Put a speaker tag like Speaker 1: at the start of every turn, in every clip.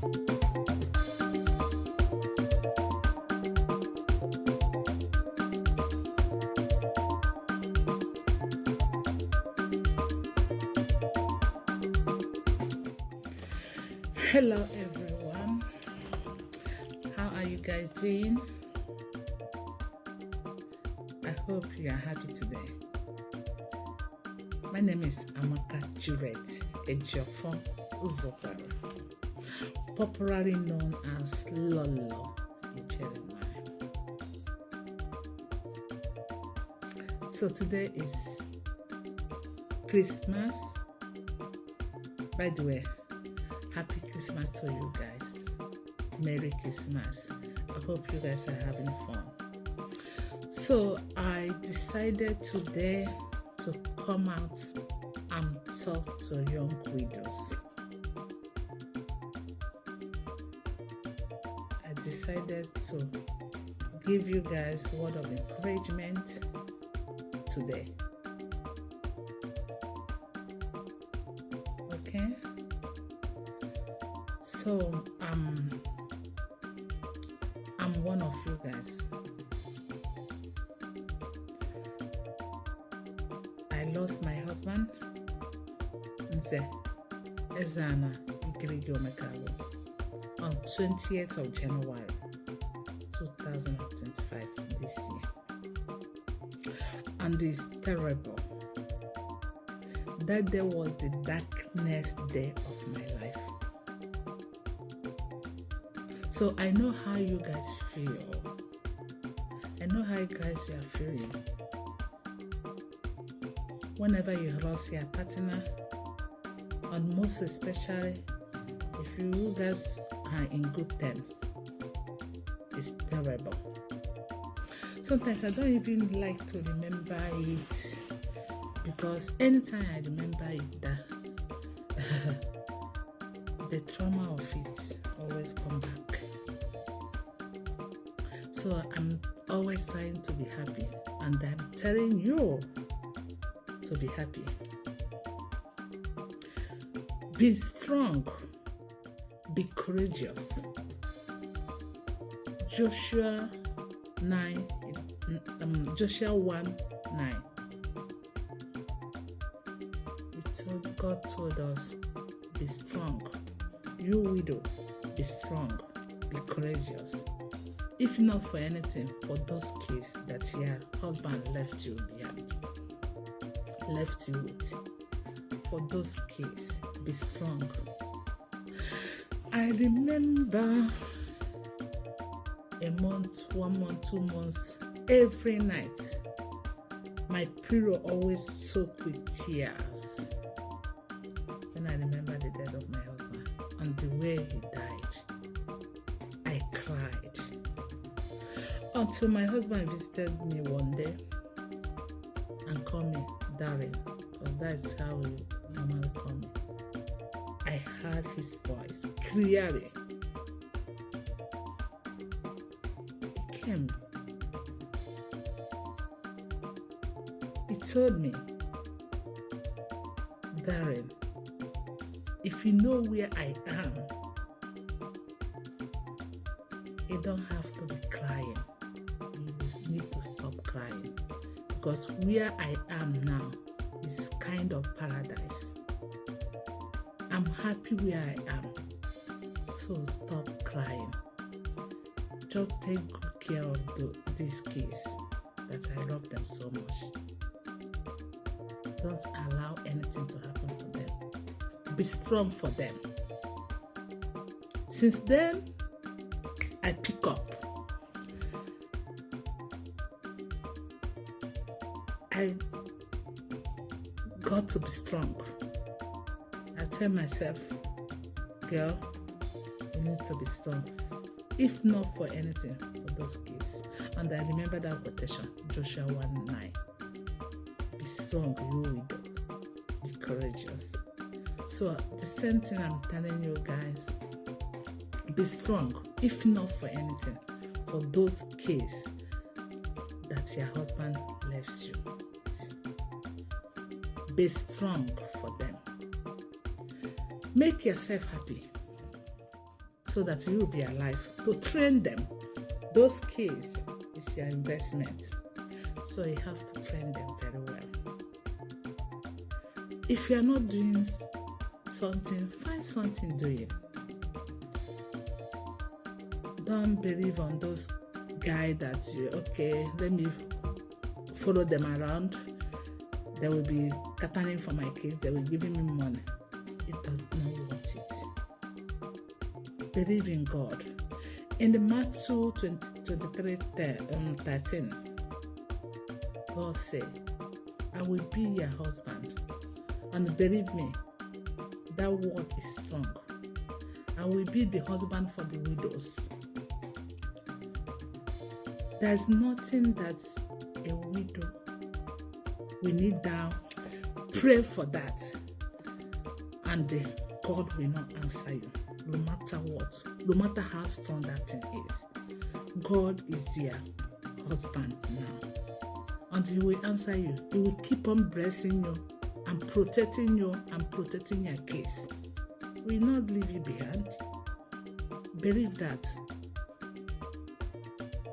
Speaker 1: Hello everyone, how are you guys doing? I hope you are happy today. My name is Amaka Juliet Ejiofor Uzokwara, popularly known as Lolo Ijele. So today is Christmas. By the way, happy Christmas to you guys. Merry Christmas. I hope you guys are having fun. So I decided today to come out and talk to young widows. I decided to give you guys word of encouragement today. Okay? So I'm one of you guys. I lost my husband, Nze Ezana Ikirigi Omekalu, on 20th of January 2025 this year. And it's terrible. That day was the darkest day of my life. So I know how you guys feel. I know how you guys are feeling. Whenever you lost your partner, and most especially if you guys are in good terms, it's terrible. Sometimes I don't even like to remember it, because anytime I remember it, the trauma of it always come back. So I'm always trying to be happy, and I'm telling you to be happy. Be strong, be courageous. Joshua 1:9. God told us, be strong. You widow, be strong, be courageous. If not for anything, for those kids that your husband left you behind, left you with. For those kids, be strong. I remember a month, 1 month, 2 months, every night, my pillow always soaked with tears. When I remember the death of my husband and the way he died, I cried. Until my husband visited me one day and called me darling, because that's how he normally call me. I heard his voice clearly. He came. He told me, darling, if you know where I am, you don't have to be crying. You need to stop crying, because where I am now is kind of paradise. I'm happy where I am, so stop crying. Just take good care of these kids, that I love them so much. Don't allow anything to happen to them. Be strong for them. Since then, I pick up. I got to be strong. I tell myself, girl, you need to be strong. If not for anything, for those kids. And I remember that quotation, Joshua 1:9. Be strong, you widow. Be courageous. So the same thing I'm telling you guys, be strong, if not for anything, for those kids that your husband left you. Be strong for them. Make yourself happy. so that you will be alive to train them. Those kids is your investment, so you have to train them very well. If you are not doing something, find something doing. Don't believe on those guys that you, okay, let me follow them around. They will be catering for my kids. They will be giving me money. It does not worth it. Believe in God. In the Matthew 23, 13, God said, I will be your husband. And believe me, that word is strong. I will be the husband for the widows. There's nothing that a widow we need down. Pray for that, and God will not answer you, no matter what, no matter how strong that thing is. God is your husband now, and He will answer you. He will keep on blessing you and protecting you and protecting your case. He will not leave you behind. Believe that.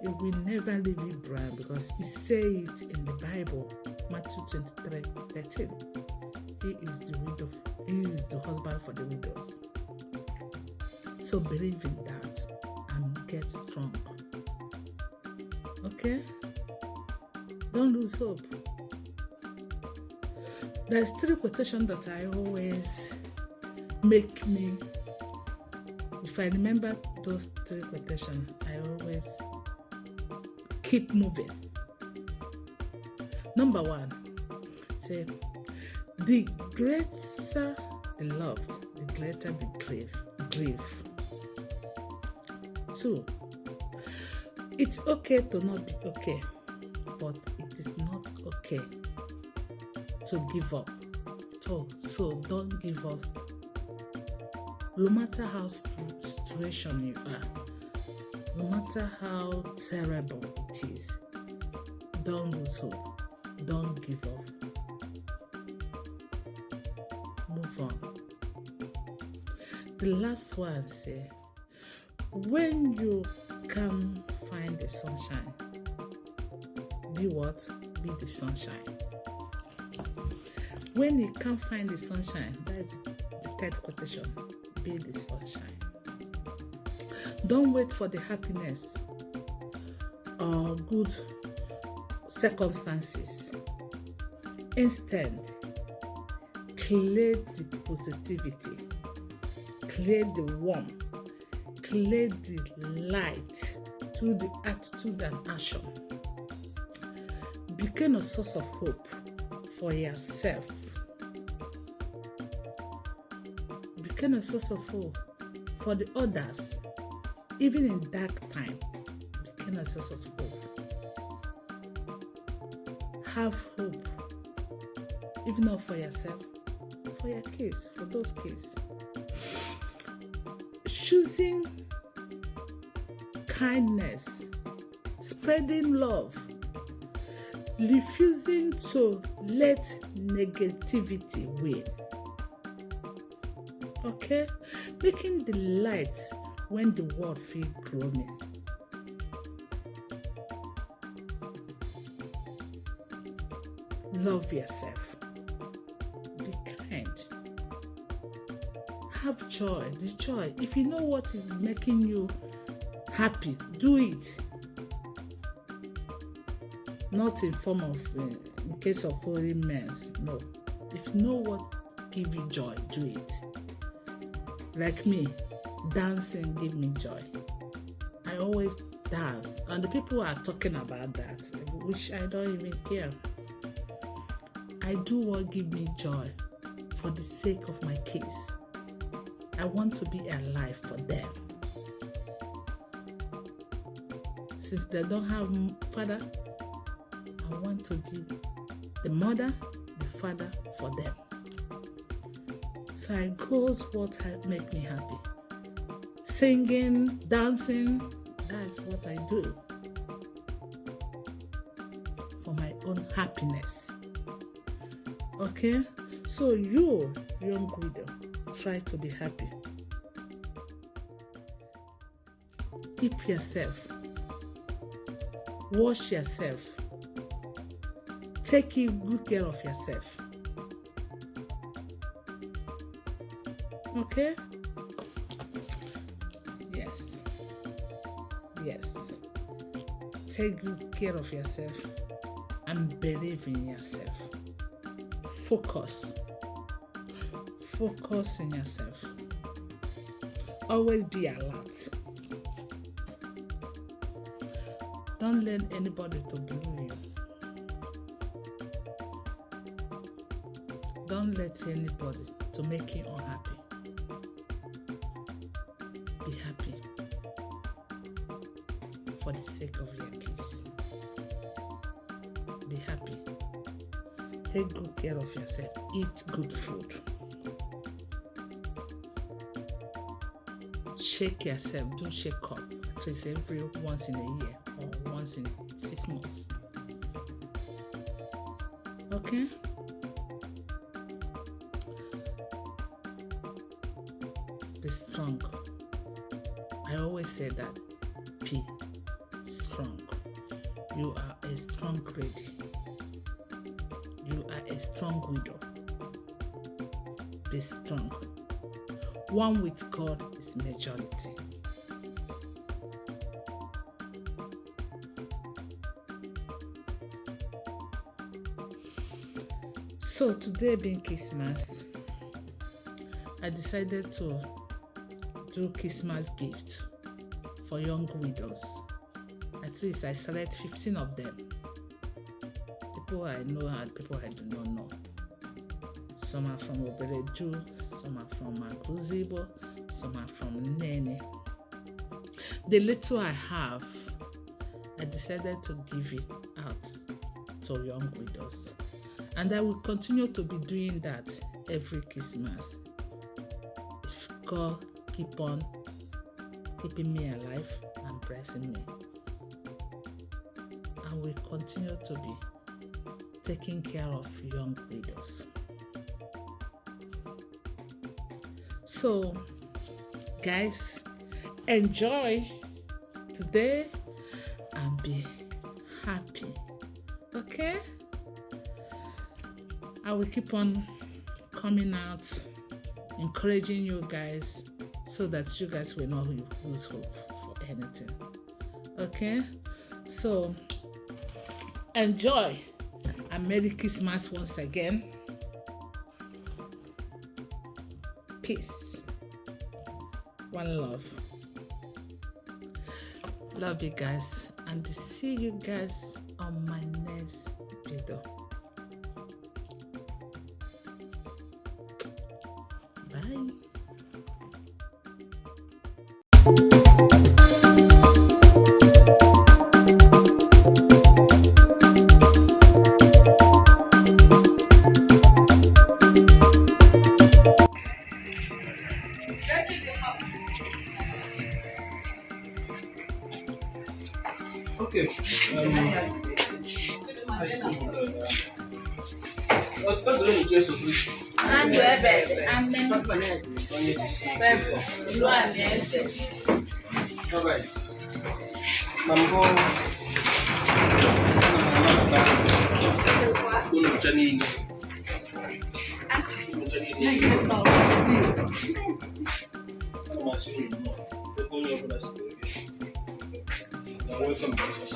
Speaker 1: He will never leave you behind, because He said it in the Bible, Matthew 23:13. He is the widow. He is the husband for the widows. So believe in that and get strong. Okay? Don't lose hope. There's three quotations that I always make me, if I remember those three quotations, I always keep moving. Number one, say, the greater the love, the greater the grief. 2, it's okay to not be okay, but it is not okay to give up. So don't give up. No matter how situation you are, no matter how terrible it is, don't lose hope. Don't give up. Move on. The last one say, when you can find the sunshine, be what? Be the sunshine. When you can't find the sunshine, that's the third quotation, be the sunshine. Don't wait for the happiness or good circumstances. Instead, create the positivity, create the warmth, create the light through the attitude and action. Become a source of hope for yourself. Become a source of hope for the others. Even in dark time, become a source of hope. Have hope, if not for yourself, for your kids, for those kids. Choosing kindness, spreading love, refusing to let negativity win. Okay? Making the light when the world feels gloomy. Love yourself. Be kind. Have joy. The joy. If you know what is making you happy, do it. Not in form of, in case of foreign men. No. If you know what gives you joy, do it. Like me, dancing gives me joy. I always dance. And the people are talking about that, which I don't even care. I do what gives me joy for the sake of my kids. I want to be alive for them. Since they don't have father, I want to be the mother, the father for them. So I go what make me happy. Singing, dancing, that's what I do for my own happiness. Okay? So you, young widow, try to be happy. Keep yourself. Wash yourself. Take good care of yourself. Okay? Yes. Yes. Take good care of yourself and believe in yourself. Focus. Focus in yourself. Always be alert. Don't let anybody to bully you. Don't let anybody to make you unhappy. Be happy for the sake of your kids. Be happy. Take good care of yourself. Eat good food. Shake yourself. Do shake up at least every once in a year or once in 6 months. Okay? Be strong. I always say that. Be strong. You are a strong lady. You are a strong widow. Be strong. One with God is majority. So today being Christmas, I decided to do Christmas gift for young widows. At least I select 15 of them. People I know and people I do not know. Some are from Obeledu, some are from Aguluzigbo, some are from Nene. The little I have, I decided to give it out to young widows. And I will continue to be doing that every Christmas. If God keep on keeping me alive and blessing me, I will continue to be taking care of young widows. So, guys, enjoy today and be happy. Okay? I will keep on coming out, encouraging you guys so that you guys will not lose hope for anything. Okay? So, enjoy and Merry Christmas once again. Peace. One love. Love you guys, and see you guys on my next video. Bye.
Speaker 2: Okay. Ọ dịrị Jesu Kristi.
Speaker 3: Ndụ ebe amen.
Speaker 2: Onye jisi ike.
Speaker 3: Olu alaeze.
Speaker 2: Alright. Na mbụ, ana m anabata unu ncha niile. Unu ncha niile. Ana m asị unu nnọọ, ebe onye ọbụla si wee bịa. Na welcome Jesus.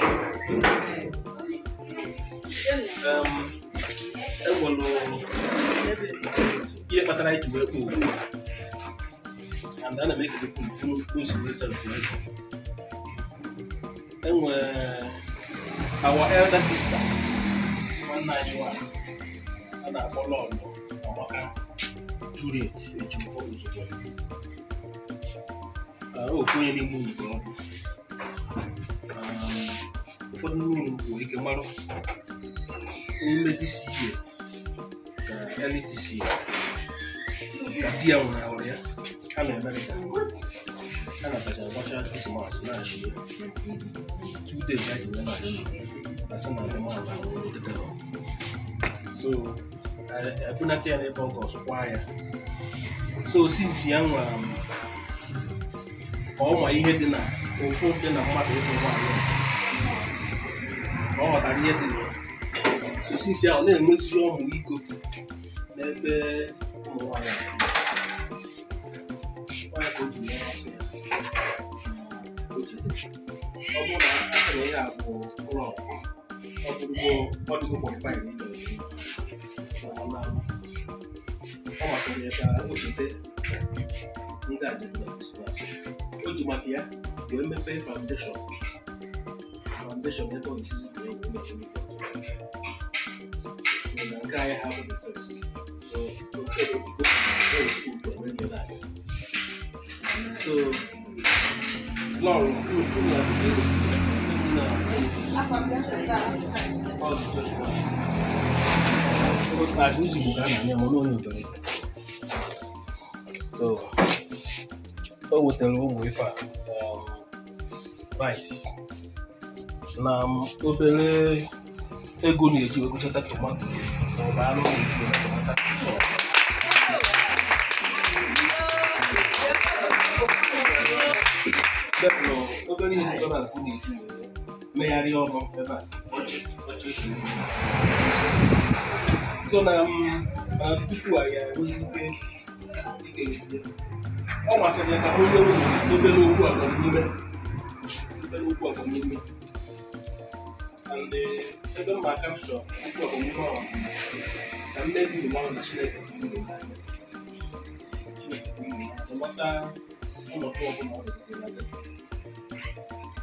Speaker 2: Enwere ihe kpatara anyị ji wee kpọọ oku a. And ana m ekelekwa unu unu si wee zara oku ego. Enwere our elder sister, nwanne anyị nwanyị a na-akpọ Lọlọ Amaka Juliet Ejiofor Ozugbo. Ofu onye n'ime unu ka ọ bụ. Ụfọdụ n'ime unu nwere ike marụ n'ime this year, ka early this year, ka di ya nwụnahụrụ ya. Ha na Amerịka, ha natachara gbachaa Christmas na-achị ya 2 days ha ji wee na-achị asị na ndị mmadụ ahụ. So ebunata ya n'ebe Ọgọst kwa ya. So since ya nwa ka ọ ma ihe dị na Ụfụ dị na mmadụ ịbụ nwaanyị, ọ ghọtara ihe dị na ya. So since ahụ, na-enwezi ọmụ iko n'ebe ụmụ nwaanyị a nọ. Ọ ya ka o ji mee masị ya o jide. Ọ bụrụ na a sị na ihe a bụ ụlọ, ọ bụrụgo, ọ dịgo qualified ije ọzọ. Mana ọ masịrị ya ka o cheta ndị ajadu na Christmas. O ji maka ya wee mepee foundation ebe ọ esizi ka ya wee mepee. So na nke anyị ha bụ the first. So oke esi ugbu a wee na-aga. So floor unu ya bụ na ọ dị 21. Igbo ka a na-anya ma n'onye obere. So o wetara ụmụ ife a, rice na obere ego na-eji wee tomato maọbụ anụ na-eji wee tomato sauce. Then, obere ihe ndị na-akụ na-eji wee megharịa ọnụ ebe a, oche oche eji eme. So na na tupu anyị arụzite ike, ọ masịrị ya ka onye ụlọ obere okwu agbamume, obere okwu agbamume. And ebe mma aka m chọrọ okwu agbamume ahụ ka mmebi unu mara na Chineke fụrụ unu n'anya. Chineke fụrụ unu n'anya. Mata ọnọdụ ọbụla ọ dị n'anya,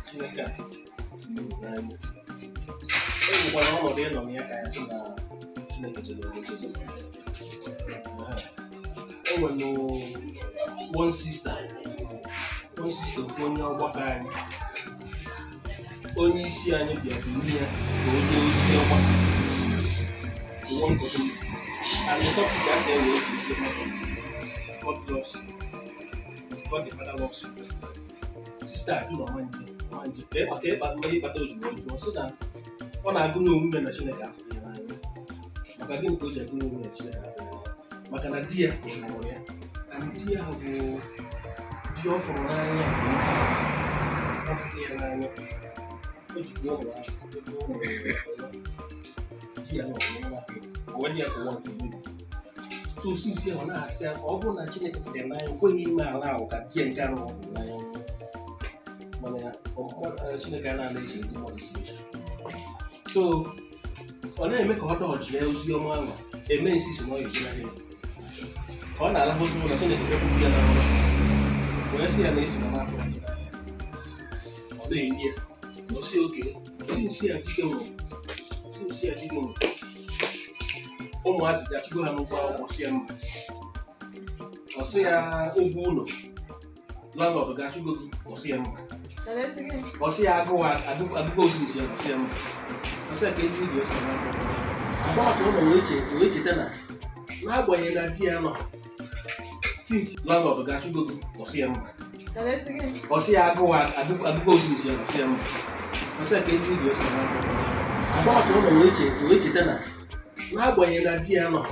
Speaker 2: Chineke a fụrụ unu n'anya. E nwekwara ọnọdụ ịnọ na ya ka ya sị na Chineke chezọrọ gị echezọ. E nwere one sister, ofu onye ọgbakọ anyị, onye isi anyị bịa bunye ya ka o jee ozi ọgbakọ in one community, and the topic a sị ewe otu ozi ọgbakọ, God loves you, God the Father loves you personally. Sister ajụ na ọma nje ọma nje ka ịkpa ka ịkpa mmiri ịkpata o ji wee jụọ sị na ọ na-agụ n'omume na Chineke afụrụ ya n'anya. Maka gịnị ka o ji agụ n'omume na Chineke afụrụ ya n'anya? Maka na di ya hụrụ ya, and di ya bụ di ọ fụrụ n'anya nke ukwuu. Ọ fụrụ ya n'anya, o jikwa ụmụ ya, ebe ụmụ ya di ya nọ n'ụlọ ahụ, o wee dị ya ka ụwa nke mebi. So osisi ahụ na-asị ya ka ọ bụrụ na Chineke fụrụ ya n'anya, o kweghị ime ala ahụ ka di ya nke ahụ ọ fụrụ n'anya nwụọ. Mana ya Chineke anaghị eche ndị mmadụ si eche. So ọ na-eme ka ọ dọji ya ozi ọma ahụ eme nsisi na ọ ga-ejenarị ya ka ọ na-alahụzi ụlọ. Chineke bịakwute ya na ụlọ wee sị ya na esi na n'afọ ya n'anya, ọ na-eri ya. Ọ sị oke sinsi ya dike nwụrụ, sinsi ya dike nwụrụ, ụmụazị ga-achụgo ha n'ụgwọ akwụkwọ, sị ya mba. Ọ sị ya ụgwọ ụlọ, landlord ga-achụgo gị, ọ sị ya mba. Ọ sị ya agụụ agụgo osisi ya, ọ sị ya mba. Ọ sị ya ka ezi iji esi n'afọ mgbe maka ụlọ wee cheta na n'agbanyeghị na di ya nọ since landlord ga-achụgo gị, ọ sị ya mba. Ọ sị ya agụụ agụgo osisi ya, ọ sị ya mba. Ọ sị ya ka ezi iji esi n'afọ mgbe maka ụlọ wee cheta na n'agbanyeghị na di ya nọ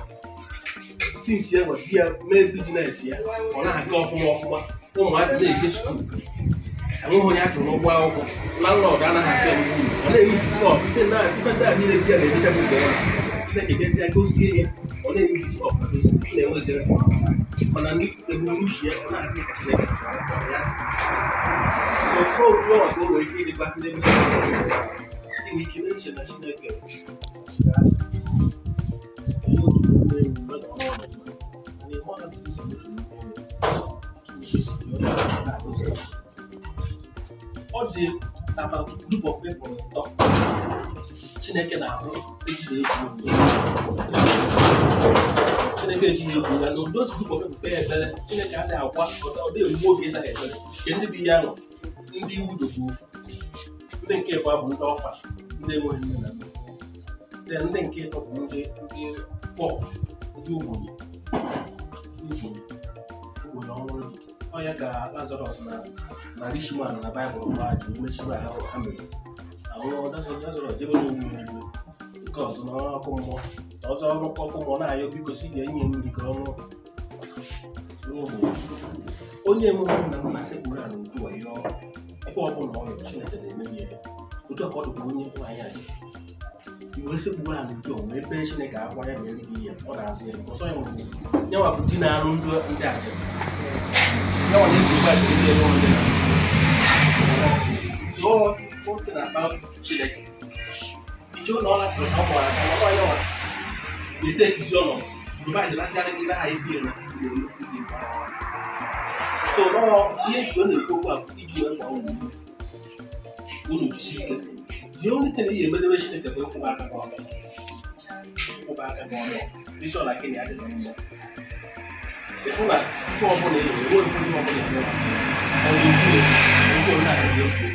Speaker 2: since ya nọ, di ya mee business ya, ọ na-aga ọfụma ọfụma, ụmụazị na-eje school, enweghị onye a chụrụ n'ụgwọ akwụkwọ, landlord anaghị achụ ya n'ụgwọ ụlọ, ọ na-eme isi ọf ife ndị ife ndị a niile di ya na-emecha bụ nke ọma. Chineke gezie gozie ya, ọ na-eme isi ọf na na-enwezi mana ebumnuche ya ọ na-adị ka Chineke kpọrọ ya asị. So otu ọnwa ka o nwere ike ịdịkwa ndị ebe inwe ike na-eche na Chineke ga-asị ihe o ji mee omume na ọrụ ọrụ, mana ịma ha ka isi otu isi dị ọrụ na-agọzi ya. Ọ dị about group of people ịtọ Chineke na-ahụ ejighị egwu egwu. Chineke ejighị egwu ya na those group of people kpee ekpere, Chineke adịghị akwa ọ dịghị egbu oge ịza ha ekpere. Nke ndị bụ ihe ahụ, ndị widow bụ ofu, ndị nke ịbụọ bụ ndị orphan, ndị enweghị nne na nna. Then ndị nke ịtọ bụ ndị poor, ndị ogbenye, ndị ogbenye, ogbenye ọhụrụ dị. Ọ ya ka Lazarus na rich man na Baịbụl mgbe a ji mechiri ha ha mere anwụọ. Lazarus jebe n'ogbe eluigwe, nke ọzọ na ọkụ mmụọ na ọzọ ọrụ ọkụ mmụọ na-ayọ biko si ga-enye mmiri ka ọ ṅụọ. Onye ogbenye, onye enweghị nna nna sekpuru ala ugbu a yọọ. Ife ọbụla ọ yọrọ, Chineke na-emebi ya. Otu a ka ọ dịkwa onye nwaanyị a iwe sekpuru ala udo wee bee Chineke akwa ya mere gị ihe ọ na-azị ya ọsọ ya nwere nyanwa bụ di na-arụ ndị aja nyanwa na-ebu ndị ebe ndị na. So one thing about Chineke, iche ụlọ ọ lapụrụ ka ọ gbara aka na nwaanyị nwa na-etekisi ọnọdụ provide lasịarị ndị ha ife na ndị. So nọọ ihe ọ na-ekwu okwu a bụ iji wee gba unu ume, unu jisi ike. The only thing ị ga-emedebe Chineke bụ ịkwụba aka gị ọtọ, ịkwụba aka gị ọtọ, ịchọ na gịnị adịghị mma. Ịfụ na ife ọbụla ị na-enwe ihe ọbụla eme ọzọ oju oju na-adịghị egwu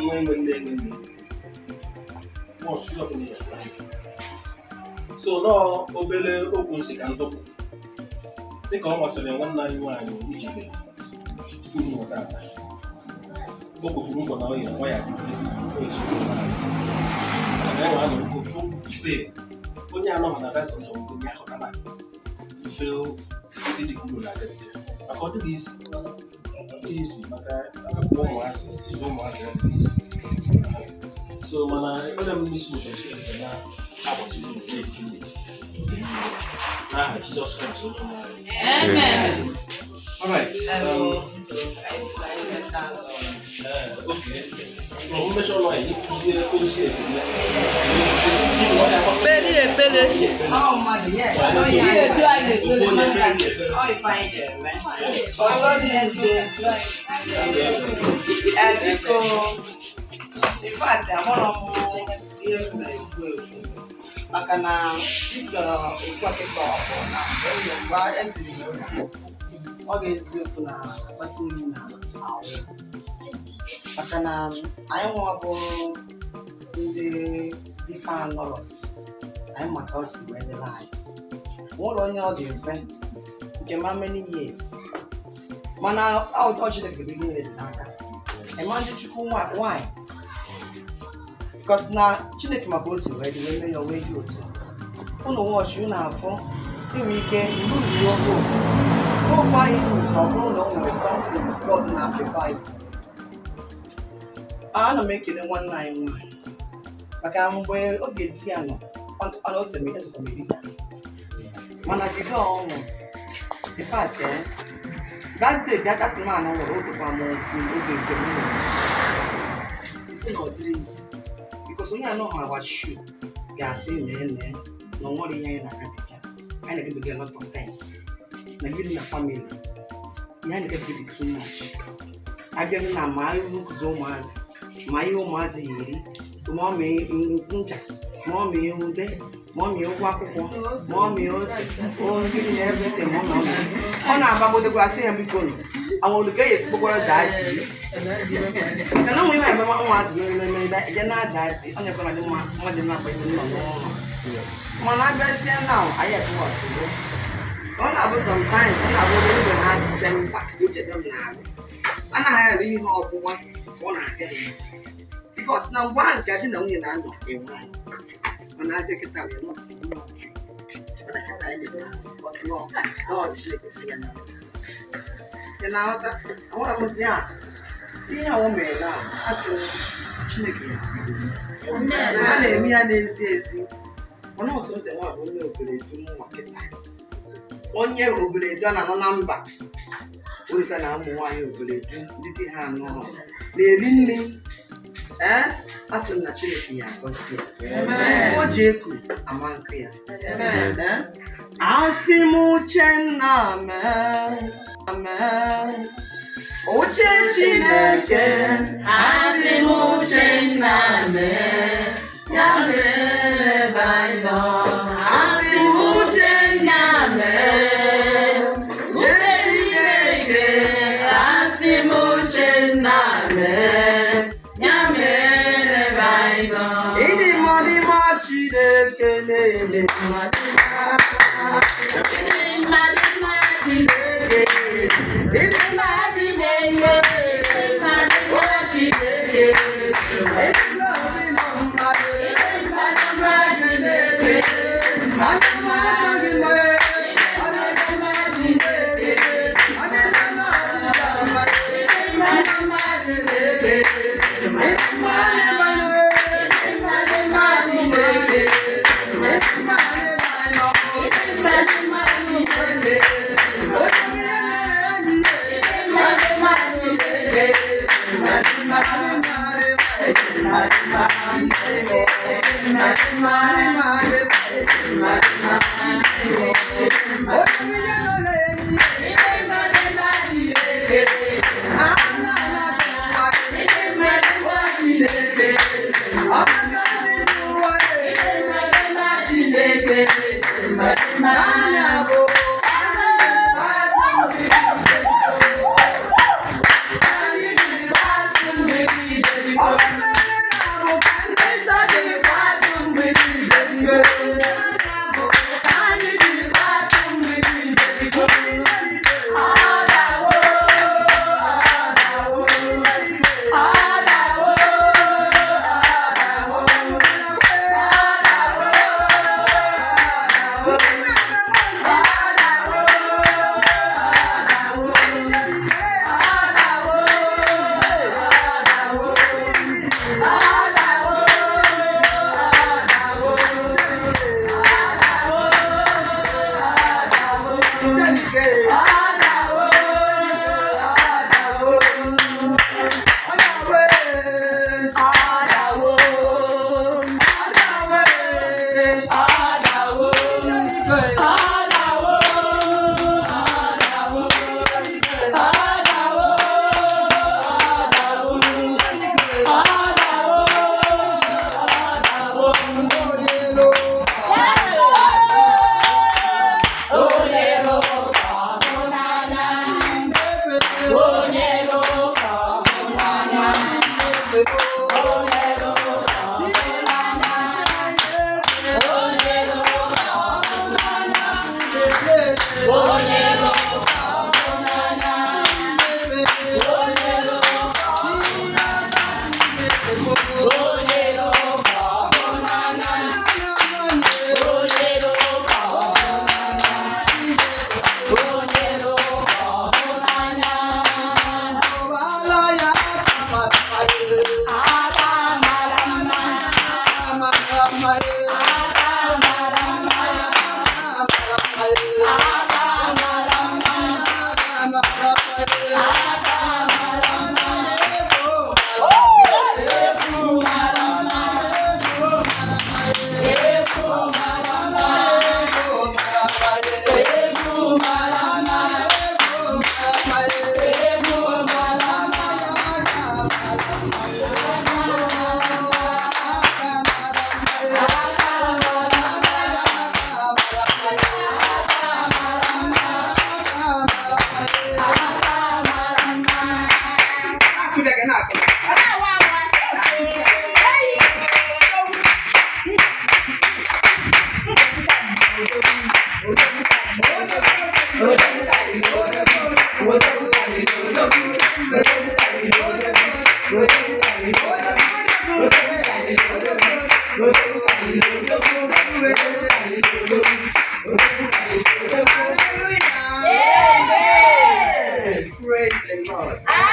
Speaker 2: nwa enwe nne enwe nne bọọsụ ihe ọbụla ya eme. So nọọ obere okwu nsị ka ndọpụ dịka ọ masịrị nwanne anyị nwaanyị ijide unu tata. O kwefuru nkwa na ọ ya adịgide ezi maka na ya nwa anọrọ ofu ife onye anọghị na that ọzọ nke ya hụtara ife ndị dị uru na-adịgide maka ọ dịghị izi, ọ dịghị izi maka arapụ ụmụazị, ịzụ ụmụazị adịghị izi. So mana ekpere m n'isi ụtọ Chineke na-agbaziri unu, na-eju unu n'aha Jizọs Kraịst onye nwe anyị.
Speaker 3: Amen.
Speaker 2: All right. Okay. From mmechi ọnụ anyị ịkụzie ozi ekele.
Speaker 3: Ekpere ekpere.
Speaker 4: Ọ mmadụ, yes.
Speaker 2: Ọ
Speaker 4: Ọ
Speaker 2: ihe
Speaker 4: ihe
Speaker 3: edu anyị ekpere.
Speaker 2: Ofu onye ekpere ekpere.
Speaker 4: Ọ ife anyị ga-eme. Ọzọ dị Jesu. Ee, biko, in fact, amụrụ m ihe m na-ekwu ekwu maka na iso okwu akịka ọ bụ na enyi mgbe eziri m ozi, ọ ga-eziokwu na akpata oyi na ahụ maka na anyị nwa bụ ndị ife anọrọt anyị maka ọ si wee dịrị anyị ụlọ onye ọ dị mfe nke ma many years, mana ọ Chineke bụ ihe niile dị n'aka ịma ndị Chukwu nwanyị because na Chineke maka o si wee dị wee mee ya wee dị otu unu wọchị unu afọ inwe ike lose hope, hope ahụ lose, ọ bụrụ na o nwere something God na prepare for. Ana m ekele nwanne anyị nwanyị maka mgbe oge di ya nọ ọ na ose m esokwa m erita, mana bido ọnwụ, in fact, that day bịa that man nwụrụ oge m oge nke m nwụrụ ifu na ọ dịrị isi because onye anọghị our shoe ga-asị nee nee na o nwere ihe anyị na-agabiga. Anyị na-agabiga a lot of things na gịnị na family, ihe anyị na-agabiga dị too much. Abịaghị na ma nkụzi ụmụazị, ma ihe ụmụazị ya eri, ma ọ mee ncha, ma ọ mee ude, ma ọ mee ụgwọ akwụkwọ, ma ọ mee ose o gịnị na everything, ma ọ mee ọ na-agbagodekwa asị ya biko nụ anwụrụ ka e esikpokwara daa di maka na ụmụ ihe eme ụmụazị mere eje na-ada di onye kọrọ dị mma mmadụ na-agbanye nọ n'ụlọ, mana abịazie na anyị atụwatụgo ọ na-abụ sometimes ọ na-abụ oge mgbe ha Disemba echebe m na-alụ anaghị eri ihe ọbụla ọ na-abịa ya because na mgbe ahụ nke di na nwunye na-anọ enwe anyị, mana abịa kịta wee not mana kịta anyị dị but no no Chineke si ya na ị na-aghọta ahụra m ya ihe a o mere na asị m Chineke ya a na-eme ya n'ezi ezi, mana ọsọ ntị nwa bụ onye obodo mma kịta, onye obodo a na-anọ na mba orika na ụmụ nwaanyị obodo ndị di ha anọ na-eri nri. Ee, a sị m na Chineke ya agọzi ya, o ji eku ama nke ya. Ee, asị m Uchenna mee mee uche Chineke, asị m Uchenna mee ya mere ebe anyị nọ, asị m Uchenna mee uche Chineke, asị m Uchenna mee ya mere ebe anyị nọ. Ịdị mma dị mma Chineke na-eme mma dị mma. Ịdị mma dị mma Chineke, ịdị mma Chineke, ịdị mma dị mma Chineke, ịdị mma dị mma, ịdị mma dị mma Chineke, adị mma aka gị mee, adị mma Chineke, adị mma adị mma, ịdị mma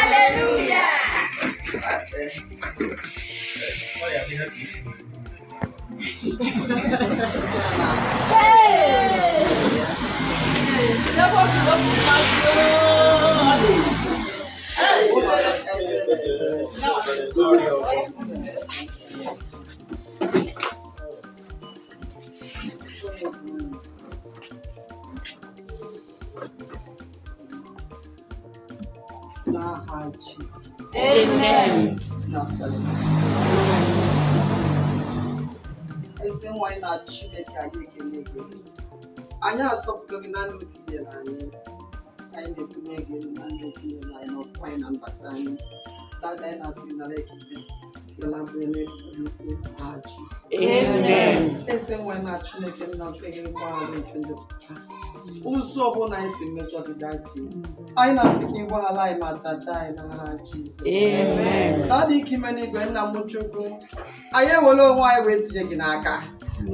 Speaker 3: Hallelujah.
Speaker 2: Ọ ya dị happy.
Speaker 3: Hey! Double, double, double.
Speaker 4: Ụlọ ya
Speaker 2: Ọrịa ọzọ.
Speaker 4: N'aha Jizọs.
Speaker 3: Amen.
Speaker 4: Ezi nwanyị na Chineke, anyị ekele gị. Anyị asọpụrụ gị na ndụ nke i nyere anyị. Anyị na-ebunye gị elu na ndụ nke i nyere anyị n'ọkụ anyị na mbata anyị. Dada, anyị na-asị gị nara ekele. Yọla bụ n'eluigwe n'aha Jizọs.
Speaker 3: Amen.
Speaker 4: Eze nwanyị na Chineke nna nke gị, mgbaghara nke ndị pụta. Ụzọ ọbụla anyị si mejọ gị, Daddy, anyị na-asị ka ị gbaghara anyị ma sachaa anyị n'aha Jizọs.
Speaker 3: Amen.
Speaker 4: Daddy ike ime n'igwe, nna m Chukwu, anyị ewere onwe anyị wee tinye gị n'aka.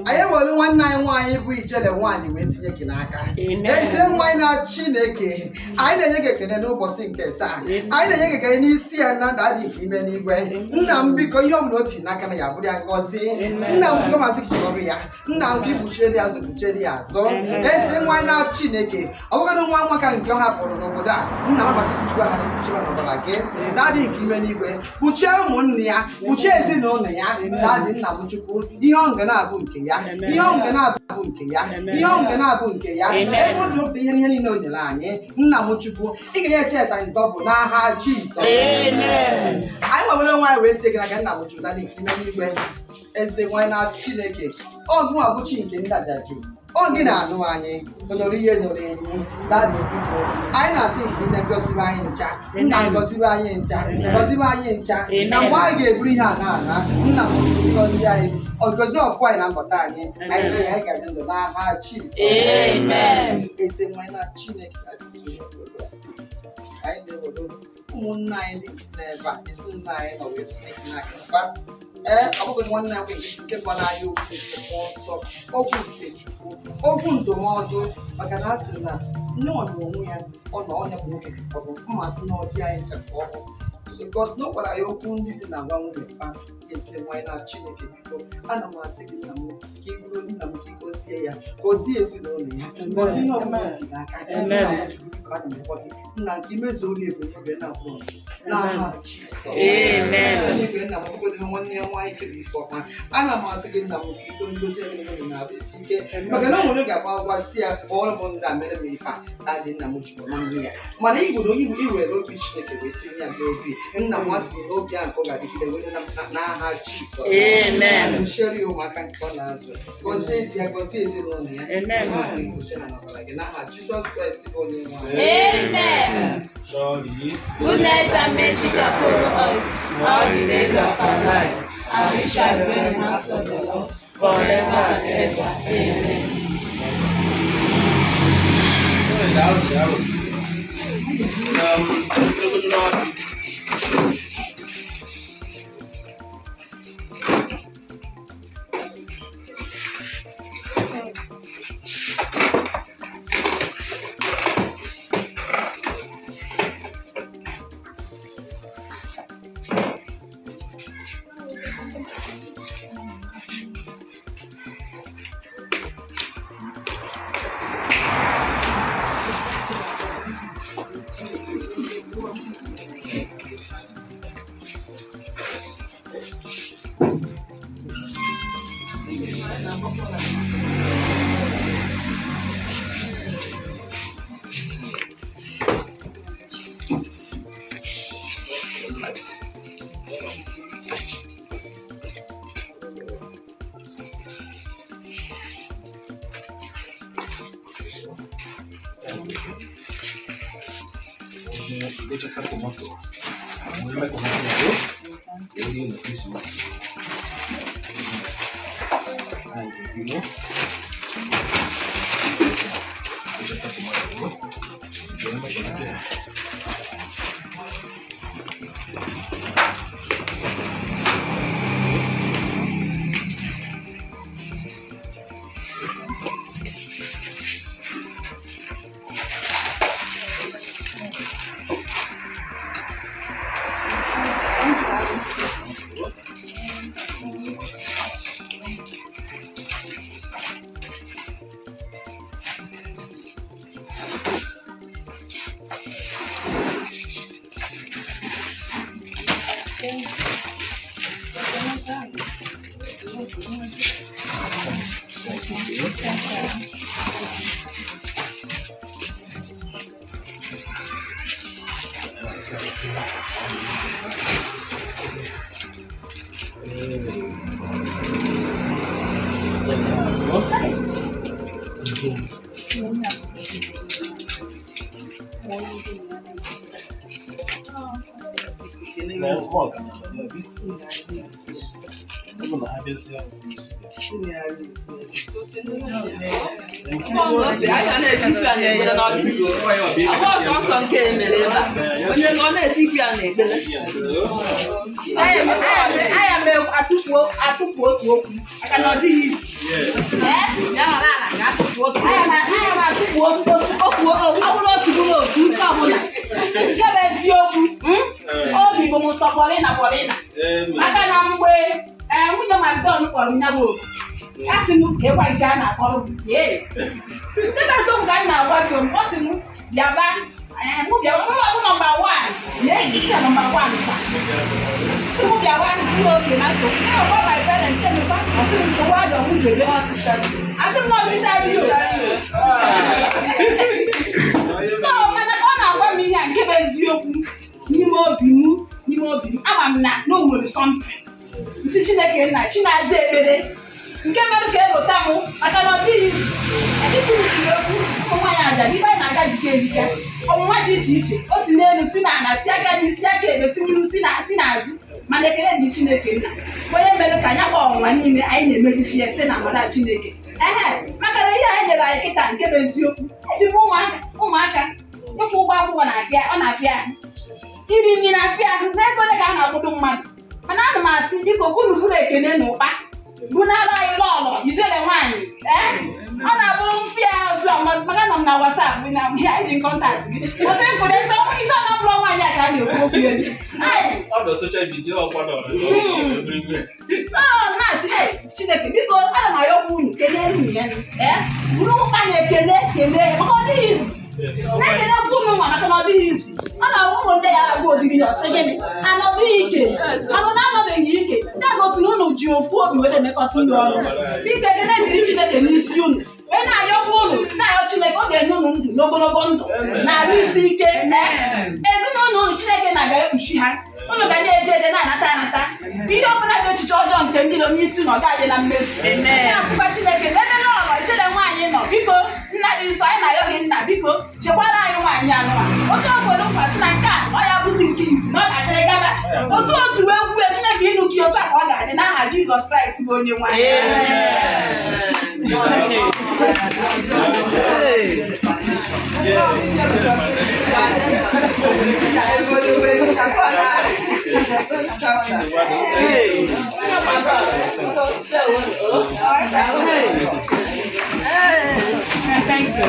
Speaker 4: Anyị ewere nwanne anyị nwaanyị bụ Ijele nwaanyị wee tinye gị n'aka.
Speaker 3: Amen.
Speaker 4: Eze nwaanyị na Chineke, anyị na-enye gị ekele n'ụbọchị nke taa. Anyị na-enye gị ekele n'isi ya na Daddy nke ime n'igwe. Nna m, biko, ihe ọbụla o tinye n'aka na ya bụrụ ya ngọzi. Nna m Chukwu, masị gị chịkọrọ ya. Nna m, ka ikpuchiere ya azụ, kpuchiere ya azụ. Eze nwaanyị na Chineke, ọ bụgodị nwa nwa ka nke ọ hapụrụ n'obodo a, nna m, masị kpuchikwa ha, kpuchikwa n'ọbara gị. Daddy nke ime n'igwe, kpuchie ụmụnne ya, kpuchie ezinụlọ ya. Daddy, nna m Chukwu, ihe ọ nga na-abụ nke ya, ihe ọ nga na-abụ nke ya, ihe ọ nga na-abụ nke ya, ebe o si wepụta ihe niile o nyere anyị. Nna m Chukwu, ị ga-enye cheta double n'aha Jizọs.
Speaker 3: Amen.
Speaker 4: Anyị nwere onwe anyị wee tie gị n'aka, nna m Chukwu. Daddy nke ime n'igwe, eze nwanyị na Chineke, ọ gụnwa bụ chi nke ndị ajaju, ọ gị na-anụ anyị onọrọ ihe nọrọ enyi. Daddy, biko, anyị na-asị nke nne gọziwe anyị ncha. Nna, gọziwe anyị ncha, gọziwe anyị ncha. Na mgbe anyị ga-eburu ihe a na-ana, nna m Chukwu, gọzie anyị, ọ gọzie ọpụ anyị na mbata anyị. Anyị dị, anyị ga-adị ndụ n'aha Jizọs.
Speaker 3: Amen.
Speaker 4: Eze nwanyị na Chineke, adịghị ihe obodo a. Anyị na-ewere ụmụnne anyị ndị nke nọ ebe a, ezinụlọ anyị nọ, wee tinye gị n'aka mkpa. Ee, ọ bụghị nwanne anyị nke gwara anyị okwu nke mmụọ nsọ, okwu nke Chukwu, okwu ndụmọdụ, maka na a sị na nne ọ na onwe ya ọ nọ ọnya bụ nwoke ka ọ bụ mmasị na ọdị anyị ncha ka ọ bụ, because na ọ gwara ya okwu ndị dị na gwa nwunye fa. Ezi nwanyị na Chineke, biko, ana m asị gị, nna m, ka ị bụrụ nna m, ka ị gọzie ya, gọzie ezinụlọ ya, gọzie ihe ọbụla o tiri aka. Nna m Chukwu, biko, ana m ekpọ gị, nna, nke imezu olu ebumnobi na abụọ n'aha Jizọs.
Speaker 3: Amen.
Speaker 4: Eluigwe, nna m, ọbụgodị nwanne ya nwaanyị kere ife ọma, ana m asị gị, nna m, ka iko ngozi eluigwe na-abụ isi ike, maka na o nwere ga-agba gwa si ya kpọọrọ m ndị a mere m ife a. Adị nna m Chukwu nwanne ya, mana igbodo iwe iwere obi Chineke wee tinye ya n'obi. Nna m, asị m n'obi ahụ nke ọ ga-adịgide wee n'aha Jizọs.
Speaker 3: Amen.
Speaker 4: Kpuchiere ya ụmụaka nke ọ na-azụ, gọzie di ya, gọzie ezinụlọ ya.
Speaker 1: Amen.
Speaker 4: Asị gị kpuchie ha n'ọbara gị n'aha Jizọs Kraịst bụ onye nwe anyị.
Speaker 3: Amen.
Speaker 2: Surely,
Speaker 3: Goodness and mercy shall follow us all the days of our life, and we shall dwell in the house of the Lord forever and ever. Amen.
Speaker 2: Daalụ, daalụ. Ogologo n'ọdụ. Gochata tomato. Wee mee tomato ya, wee rie na Krismas. Anyị ga-ebido. Gochata tomato, wee mee tomato ya. Na mmụọ ga na-abịa. Ọ bụ na ha bịazie n'isi. Thank you.
Speaker 3: Ọsọ nke emere ebe a onye ọ na-eti ya n'ekpere. Anya m atụpụ otu okwu maka na ọ dịghị isi. Anya m atụpụ otu okwu, ọ bụrụ otu bụrụ otu nke ọbụla nke bụ eziokwu. Obi bụ m sọ Paulina, Paulina, maka na mgbe nwunye Macdon kpọrọ m ya bụ oku, a sị m ka ịgwa nke a na-akpọrọ m. Ee, nke bụ eziokwu ka m na-agwa gị. Ọ sị m bịaba, mụ bịawa, mụ bụ number one. Ee, isi a number one taa. Sị mụ bịawa, si oke na nsogbu. Ee, ọgwa my parents emekwa. Ọ sị m nsogbu adọ, mụ jebe. Asị m na ọdịcha dị o. So mana ka ọ na-agwa m ihe a, nke bụ eziokwu, n'ime obi m ama m na o nwere something ntị Chineke nna chi na-aza ekpere nke mere ka elota m, maka na ọ dịghị izu dịka usiri okwu ụmụ nwaanyị aja ibe anyị na-aga jike ejike ọnwụnwa dị iche iche. O si n'elu, si n'ala, si aka n'ihu, si aka ebe, si n'ihu, si n'azụ, mana ekele dị Chineke nna, onye mere ka anya gba ọnwụnwa niile anyị na-emerichi ya site na amara Chineke. Ehe, maka na ihe anyị nyere anyị kịta, nke bụ eziokwu, eji m ụmụaka ịkwụ ụgwọ akwụkwọ na-afịa, ọ na-afịa ahụ, iri nri na-afịa ahụ, na ego ole ka a na-akwụdo mmadụ. Mana ana m asị, dịka okunu bụrụ ekene na ụkpa bunara anyị lọlọ ijele nwaanyị. Ee, ọ na-abụ mfịa otu a mmasị, maka nọ m na WhatsApp na ya eji contact gị ọsị mfụrụ eze iche ọ na-abụrụ nwaanyị a ka a na-ekwu okwu elu.
Speaker 2: Ọ bụ social media ọ kwadoro everywhere.
Speaker 3: So na-asị, ee, Chineke biko, ana m ayọkwa unu kelee unu ya. Ee, buru ụkpa na ekele kelee ya, maka ọ dịghị izu na-ekele ụmụ nwa, maka na ọ dịghị izi. Ọ na ụmụ ndị ya agba odiri ya ọsị gịnị anọdụghị ike, anụ na-anọbeghị ike. Nke a gosiri unu ji ofu obi were emekọta ihe ọnụ. Biko, ekele dịrị Chineke n'isi unu, wee na-ayọkwa unu, na-ayọ Chineke ọ ga-enye unu ndụ n'ogologo ndụ na-arụ isi ike. Ee, ezinụlọ unu, Chineke na-aga ekpuchi ha. Unu ga na-eje eje, na-anata anata. Ihe ọbụla bụ echiche ọjọọ nke ndị nọ n'isi unu, ọ ga-adị na mmezu. Na-asịkwa Chineke n'ebe n'ọlọ ijele nwaanyị nọ, biko, nna dị nsọ, anyị na-ayọ gị, nna, biko, chekwara anyị nwaanyị anụwa otu o kwere nkwa sị na nke a ọ ya bụzi nke izi na ọ ga-adịrị gaba otu o si wee kwue. Chineke ịnụ gị, otu a ka ọ ga-adị n'aha Jizọs Kraịst bụ onye nwaanyị. Thank you.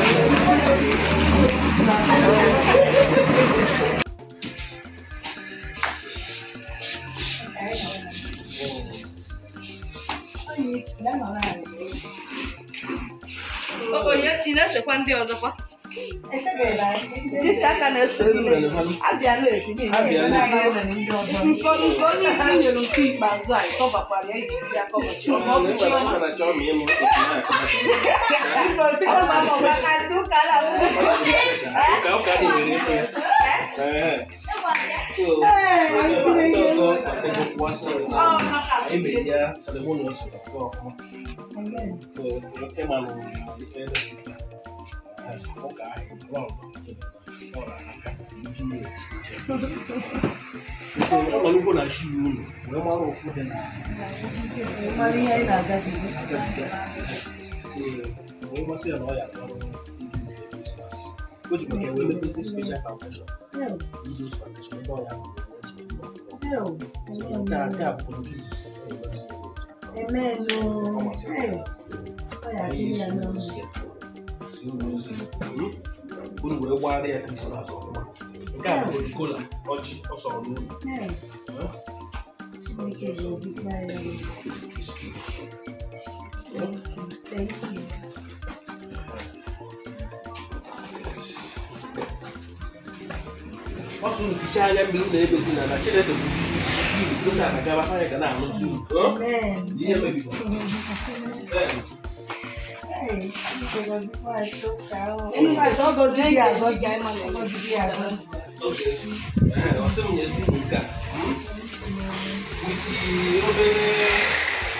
Speaker 5: Ị na-esekwa ndị ọzọkwa dịka aka na-ese abịa late. Nke onye isi nyere nke ikpeazụ a ịkọbakwara ya iji bịa cover Chiọma, ọ bụ Chiọma.
Speaker 3: Biko, sikwa ma ọ bụ aka ntị ụka ala.
Speaker 2: Ụka ụka dị nwere ife ya. Ee. So, ndị ọzọ ego kwụwasị na anyị mere ya ceremonial ọfụma. So, ịma na ife ndị sister ụka ahụ lọlọ ọra aka ju ya. So, ọ nọ n'ugbo na shi unu wee mara ụfụ dị na agabiga. So, wee masị ya na ọ ya akpọrọ ndị Christmas. O ji maka wee mepezi special foundation. Widows Foundation ebe ọ ya bụ wee ji eme ọfụma. So, nke a bụ nke izizi ọ na-emezi. Ọ masịrị ya. Anyị esi unu ozi ya. Si unu ozi. Unu wee gbara ya Christmas ọfụma. Nke a bụ kola ọjị ọ sọrọ n'ụlọ. Biscuit.
Speaker 4: Thank you.
Speaker 2: Ọ sị unu fichaa anya mmiri na ebezi na Chineke bụ Chukwu. unu gote ana gaba anya ga na-arụzi unu. Oh? Ihe mebigo. Amen.
Speaker 5: Ọ gọziri ya agọzi. Ọ gọziri ya agọzi.
Speaker 2: Okay. Ọ sị m nyezi unu nke a. With obere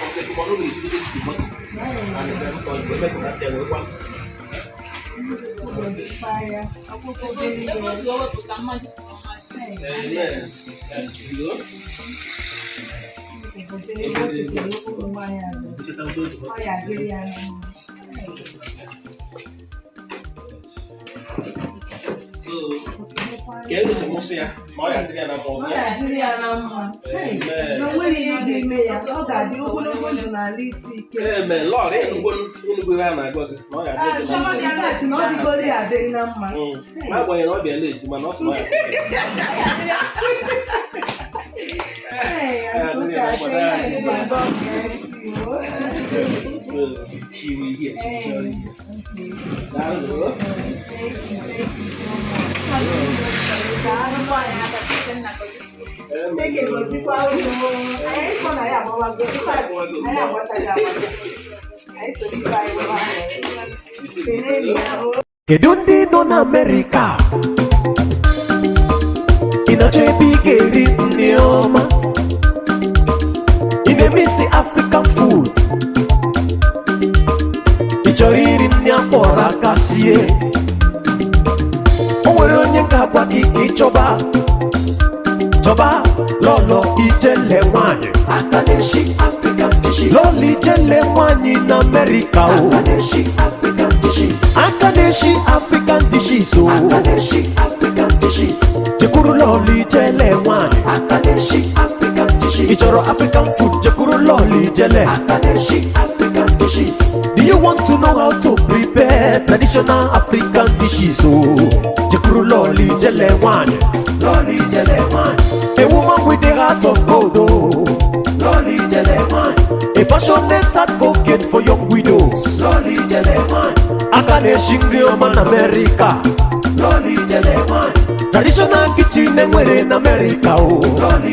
Speaker 2: okay, tomorrow we do this tomato. And then for the make that we want.
Speaker 5: Akwụkwọ obere ihe.
Speaker 3: Ebe o si wee wepụta mmadụ kwuru mmadụ.
Speaker 2: Amen. Thank you. Cheta udo tomato.
Speaker 5: Ọ ya adịrị ya na mma.
Speaker 2: Yes. So, ka e gosi mụsị ya ma ọ ya adịrị ya na mma
Speaker 5: Ọ
Speaker 2: ọ bịa.
Speaker 5: ga-adịrị ya na mma.
Speaker 2: Amen.
Speaker 5: Na o nwere ihe ga-eme ya, ọ ga-adị ogologo ndụ n'ala isi ike.
Speaker 2: Amen. Lord, enugbo enugbo ihe a na-agwa gị na ọ ya adịrị gị na mma.
Speaker 5: In fact, na ọ dịgoro ya adịrị na mma.
Speaker 2: N'agbanyeghị na ọ bịa late mana ọ sị na ọ ya adịrị ya.
Speaker 5: Hey, I'm so thank you. God bless you.
Speaker 2: So she will hear, she will surely hear. Daalụ.
Speaker 5: Thank you, thank you so much.
Speaker 3: Daalụ anyị aka, Chineke nna gọzie.
Speaker 5: Chineke gọzikwa unu. Anyị kọ na ya agbawago. In fact, anyị agbachaghị agbacha. Anyị so ibe anyị gbawa. Kelee ya o.
Speaker 6: Kedu ndị nọ na Amerịka? Ị na-achọ ebe ị ga-eri nri ọma? Ị na-eme isi African food? Ị chọrọ iri nri akpọrọ aka sie? O nwere onye ga-agwa gị ka ị chọba chọba lọlọ ijele nwanyị.
Speaker 7: Aka na-eshi African dishes.
Speaker 6: Lọlọ ijele nwanyị na Amerịka o.
Speaker 7: Aka na-eshi African dishes.
Speaker 6: Aka na-eshi African dishes o.
Speaker 7: Aka na-eshi African dishes.
Speaker 6: Jekwuru lọlọ ijele nwanyị.
Speaker 7: Aka na-eshi African dishes.
Speaker 6: Ị chọrọ African food, jekwuru lọlọ ijele.
Speaker 7: Aka na-eshi African dishes.
Speaker 6: Do you want to know how to prepare traditional African dishes o? Jekwuru lọlọ ijele nwanyị.
Speaker 7: Lọlọ ijele nwanyị.
Speaker 6: A woman with a heart of gold o.
Speaker 7: Lọlọ ijele nwanyị.
Speaker 6: A passionate advocate for young widows.
Speaker 7: Lọlọ ijele nwanyị.
Speaker 6: Aka na-eshi nri ọma na Amerịka.
Speaker 7: Lọlọ ijele nwanyị.
Speaker 6: Traditional kitchen enwere na Amerịka o.
Speaker 7: Lọlọ